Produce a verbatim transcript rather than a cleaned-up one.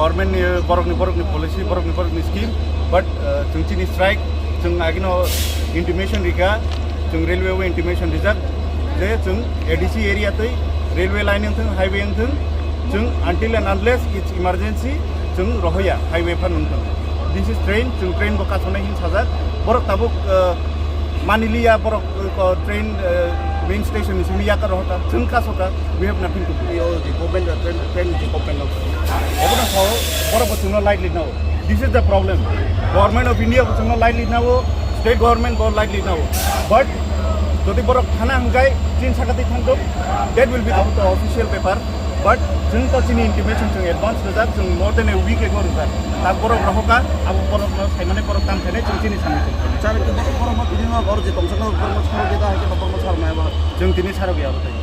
Government ni borok ni borok ni policy, borok ni borok ni scheme, but uh, chwng chini strike, chwng agino intimation rika, chwng railway o intimation rijak je chwng A D C area tei railway line wngthung, highway wngthung, chwng until and unless it's emergency, chwng rohoya highway phan wngthung. This is train, chwng train bo kasonai hin sajak, borok tabuk uh, maniliya borok uh, train uh, main station ni simi yakar rohota, chwng kasoka, we have nothing to do. Yo, the government, uh, train, train, the government of Obono sao, borok bo chwngno lightly nao. This is the problem. Government of India bo chwngno lightly nao, state government bo lightly nao. But jodi borok thana hwnkhe chin sakati thangkuk, that will be the official paper. But chwng to chini intimation chwng advance rijak, chwng more than a week ago rijak. Ta borok rohoka, abo borokno saimane borok tam khainai chwng chini samung chwng khainai. Sir, ekta borok, borok ma bini ma borok je tongsa borok ma sarok ya da, hai ke borok ma sarok nai ba. Chwng tini sarok ya abo tai.